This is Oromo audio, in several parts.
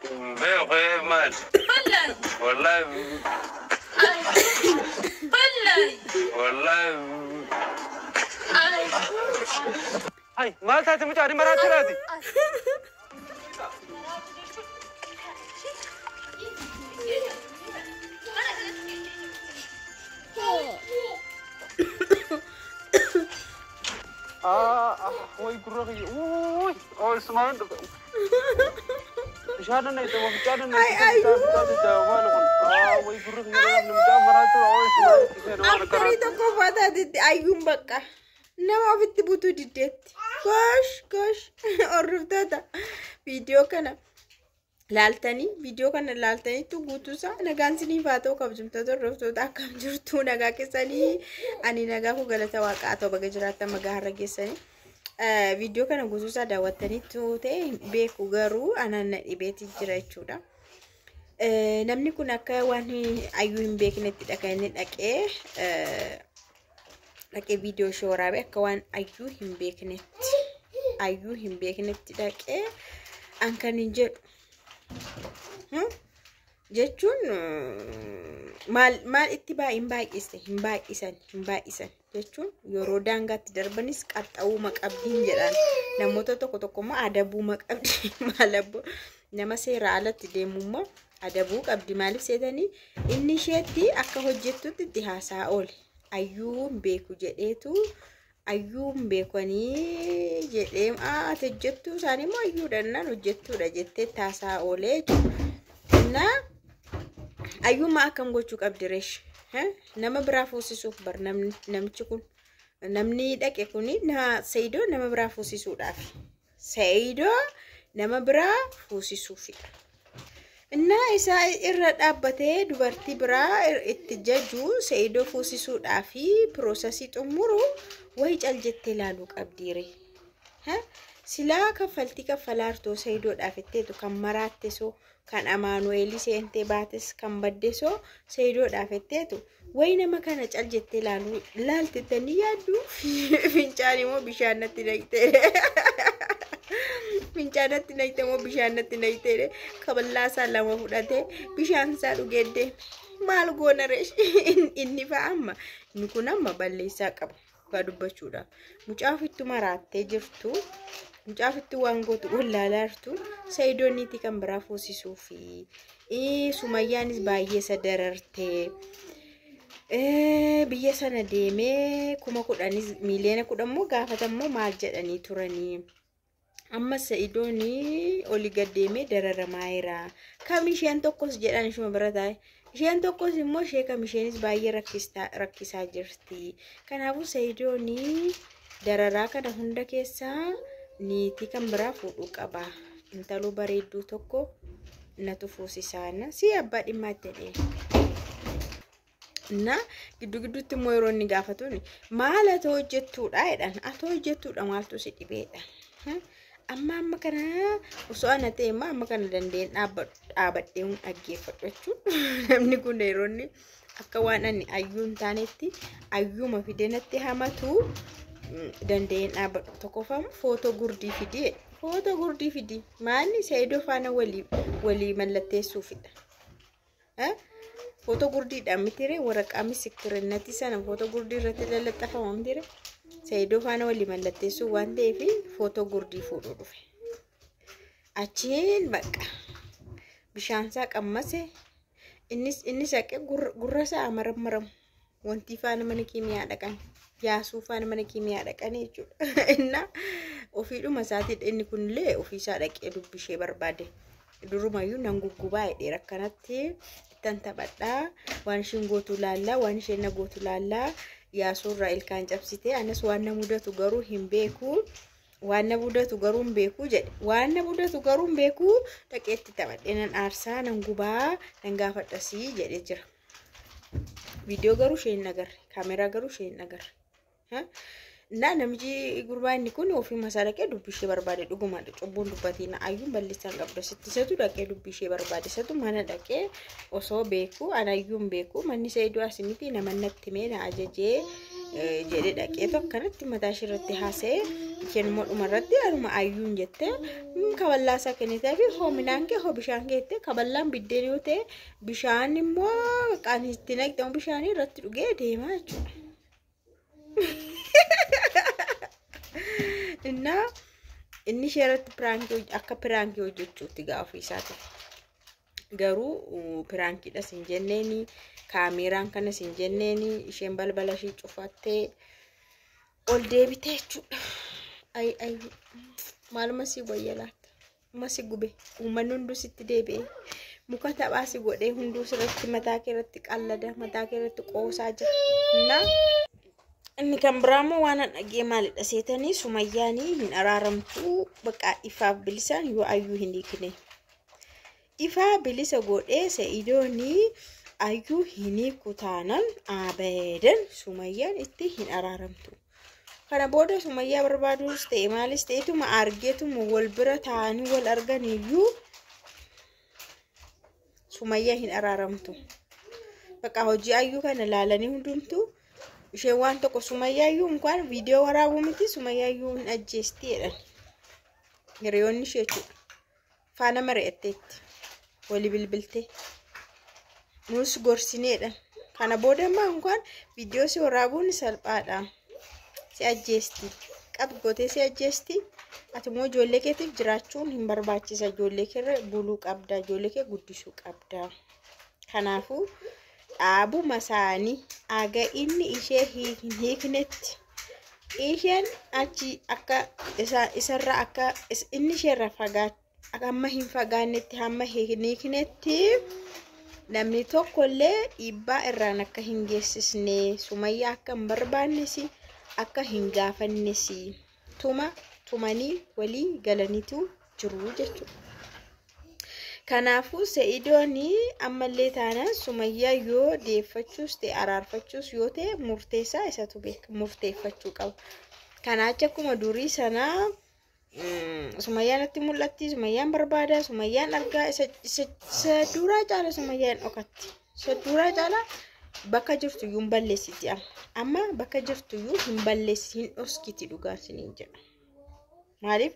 Beeku maal? Wallahi. Wallahi. Hai, maal taate mucaa ani maraatti raati? Way gurra kiyya. Wuuy, oh Ismaan. Bishaan na itti bishaan na Ay, itti ayyuu. bishaan itti maal kun? Way gurra kiyya mucaa maraatti oh Ismaan. Aktarii tokko uffataatitti ayyuun bakka nama ofitti butuu diddeetti. Gosh gosh, hordoftoota, viidiyoo kana laaltanii, viidiyoo kana laaltaniitu guutuusaa nagaan siniif haa ta'u. Kabajamtoota hordoftoota, akkam jirtu? Nagaa keessanii? Ani nagaa koo galata waaqaa ta'u, baga jiraattan, magaa har'a geessanii. Viidiyoo kana guutuusaa daawwattaniitu ta'e beeku, garuu anaan na dhibeeti jira jechuudha. Namni kun akka waan ayyuu hin beeknettidha kan inni dhaqee dhaqee viidiyoo ishee waraabee, akka waan ayyuu hin beeknetti, ayyuu hin beeknetti dhaqee. An kan hin jedhu jechuun maal maal itti hin baay'iste, hin baay'isan, hin baay'isan jechuun yeroo daangaatti darbanis qaxxa'uuma qabdiin jedhan. Namoota tokko tokko immoo adabuuma qabdi. Maal abbo, nama seera alatti deemu immoo adabuu qabdi. Maaliif seetanii? Inni isheetti akka hojjettutti itti haasaa oole. Ayyuu hin beeku jedheetu, ayyuu hin beekanii jedhee, ati hojjettuu isaanii immoo ayyuudha jennaan hojjettuudha jettee itti haasaa oolee jechuudha. Innaa ayyummaa akkam gochuu qabdi reesh? Nama biraa fuusisuuf bar namichi kun, namni dhaqe kuni na Seydoo nama biraa fuusisuudhaaf. Seydoo nama biraa fuusisuufidha. Innaa isaa irra dhaabbatee dubartii biraa itti jaju, Seydoo fuusisuudhaaf piroosesii xumuru wayi cal jettee ilaaluu qabdiire. Silaa kaffaltii kaffalaartoo Seydoodhaaf itteetu kan maraatte soo, kan Amaanu'eelii seentee baates kan badde soo Seydoodhaaf itteetu wayi nama kana cal jettee ilaaluu laaltettanii yaaddu. Fincaan immoo bishaan natti naqxee, fincaan natti naqxee immoo bishaan natti naqxee, kaballaa isaa lama fudhatee bishaan isaa dhugee deeme. Maal goona ree? Inni fa'a amma inni kun amma balleessaa qaba dhugaa dubbachuudhaaf. Mucaa ofittu maraattee jirtu, mucaa ofittu waan gootu wallaalaa jirtu, Sayidoon niitii kan biraa fuusisuu fi Sumayyaanis baay'ee isa darartee biyya sana deemee 10,000s 10,000,000 immoo gaafatammoo maal jedhanii turanii. Amma Sa'idoon olii gad deemee dararamaa jira. Kam isheen tokkos jedhan ishuma bira taa'e. Isheen tokkos immoo ishee kam isheenis baay'ee rakkisaa jirti. Kanaafuu Sa'idoon dararaa kana hunda keessaa niitii kan biraa fuudhuu qaba. Intaloo bareedduu tokko natu fuusisaana. Si abbaa dhimmaa itti jedhee. Na gidduu gidduutti immoo yeroo inni gaafatuun maal ati hojjettuudha jedhan. Ati hojjettuudha, maaltu si dhibeedha? Amma amma kana osoo ana ta'e immoo amma kana dandeen dhaabadhee hun dhaggeeffadhu jechuun, namni kun yeroo inni akka waan ani ayyuu hin taanetti ayyuuma fidee natti hamatu danda'een dhaabbadhu. Tokkoffaa footoo gurdii fidee, footoo gurdii fidii maalni Seedoo faana walii walii mallatteessuufidha. Footoo gurdiidhaan mitire, waraqaa misikirinnatii sana footoo gurdii irratti lallaxxafama mitire. Seedoo faana walii mallatteessuu waan ta'eef footoo gurdii fuudhuu dhufe. Achiin bakka bishaansaa qammase, innis inni saqee gurra isaa marammaramu wanti faana mana kiimiyaa dhaqan, yaasuu faana mana kiimiyaa dhaqan jechuudha. Innaa ofiidhuma isaatii inni kunillee ofiisaa dhaqee dubbishee barbaade. Durumayyuu nan guggubaa jedheera, akkanatti ittan taphadhaa, waan isheen gootu laallaa, waan isheen na gootu laallaa, yaasuurraa ilkaan cabsite, anas waan na mudatu garuu hin beeku. Waan na mudatu garuu hin beeku jedhe. Waan na mudatu garuu hin beeku, dhaqeetti taphadhee nan aarsaa, nan gubaa, nan gaafadhasii jedhee jira. Viidiyoo garuu isheen hin agarre. Kaameraa garuu isheen hin agarre. Naa namichi gurbaa inni kun ofii masaa dhaqee dubbii ishee barbaade dhugumaadha. Cubbuun dubbatiin ayyuun balleessaan qabdu asitti, isatu dhaqee dubbii ishee barbaade, isatu mana dhaqee osoo beeku, ana ayyuun beeku, manni Seydoo as miti, nama natti mee na ajajee Jedhee dhaqeetu akkanatti mataa ishee irratti haasa'ee, isheen immoo dhumarratti anuma ayyuun jettee kaballaa isaa kennitee fi hoo midhaan kee, hoo bishaan kee jettee, kaballaan biddeen yoo ta'e bishaan immoo kan itti naqxamu bishaanii irratti dhugee deemaa jechuudha. Innaa inni ishee irratti piraankii, akka piraankii hojjechuutti gaa ofii isaati. Garuu piraankiidhas hin jenneeni, kaameeraan kanas hin jenneeni, isheen balbala ishee cufattee ol deebitee jechuudha. Ay ay, maaluma si wayya laata? Uma si gube, uummanni hunduu sitti deebi'ee muka taphaa si godhee, hunduu sirratti mataa kee irratti qallada, mataa kee irratti qoosaa jira. Innaa inni kan biraa immoo waan an dhagee maalidha seetanii, Sumayyaanii hin araaramtuu bakka ifaaf bilisaan yoo ayyuu hin hiikne. Ifaa bilisa godhee Sa'idoonii ayyuu hin hiiku taanan abadan Sumayyaan itti hin araaramtu. Kana booda Sumayyaa barbaaduus ta'e maalis ta'etuma argeetuma wal bira taa'anii wal arganiyyuu Sumayyaa hin araaramtu. Bakka hojii ayyuu kana laalanii hundumtuu isheen waan tokko Sumayyaayyuu inkaan viidiyoo waraabuu miti, Sumayyaayyuu hin ajjeesti jedhan. Hiriyoonni ishee jechuudha. Faana mari'atteetti. Walii bilbiltee. Nus gorsineedha. Kana booda immoo inkaan viidiyoo si waraabuun salphaadha. Si ajjeesti. Qab gootee si ajjeesti. Ati immoo ijoollee keetiif jiraachuun hin barbaachisa. Ijoollee keerra buluu qabda. Ijoollee kee guddisuu qabda. Kanaafuu dhaabuma isaanii aga inni ishee hin hiiknetti isheen achi akka isarra akka inni isheerra fagaachuu hamma hin fagaannetti, hamma hin hiiknetti namni tokkollee dhiibbaa irraan akka hin geessisne, Sumayyaa akka hin barbaannes akka hin gaafannes tuma tumanii walii galaniitu jiru jechuudha. Kanaafuu Sa'idoon ammallee taanaan Sumayyaa yoo deeffachuus ta'e araarfachuus yoo ta'e murteessaa isatu beeka, murteeffachuu qaba. Kanaacha akkuma durii sanaa Sumayyaan natti mul'atti, Sumayyaan barbaada, Sumayyaan argaa, isa duraa caala Sumayyaan dhokatti. Isa duraa caala bakka jirtu iyyuu hin balleessiti amma. Amma bakka jirtu iyyuu hin balleessi, hin dhoskiti, dhugaan isiniin jedha. Maaliif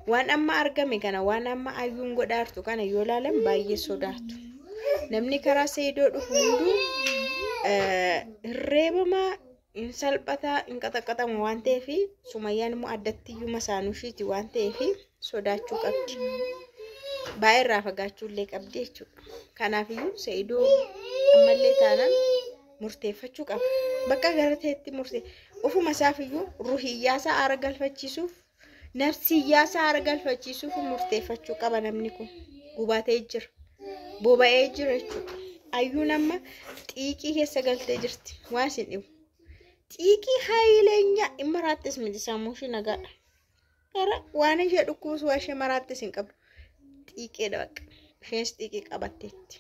waan amma argame kana, waan amma ayyuun godhaartu kana yoo ilaalan baay'ee sodaatu. Namni karaa Seedoo dhufu hunduu hirreebamaa, hin salphataa, hin qaxaqaxamu waan ta'eef, Sumayyaan immoo addatti iyyuu masaanuu ishiiti waan ta'eef sodaachuu qabdi. Baay'ee irraa fagaachuu illee qabdi jechuudha. Kanaafiyyuu Seedoo ammallee taanaan murteeffachuu qaba. Bakka gara ta'etti murtee ofuma isaafiyyuu ruhiyyaasaa aara galfachiisuuf, nafsiyyaasaa aara galfachiisuuf murteeffachuu qaba namni kun. Gubatee jira. Boba'ee jira jechuudha. Ayyuun amma xiiqii keessa galtee jirti. Waan isin dhibu. Xiiqii haayileenyaa hin maraattis miti, sammuu ishee nagaadha. Gara waan ishee dhukkubsu waan ishee maraattis hin qabdu. Xiiqeedha bakka. Isheenis xiiqii qabatteetti.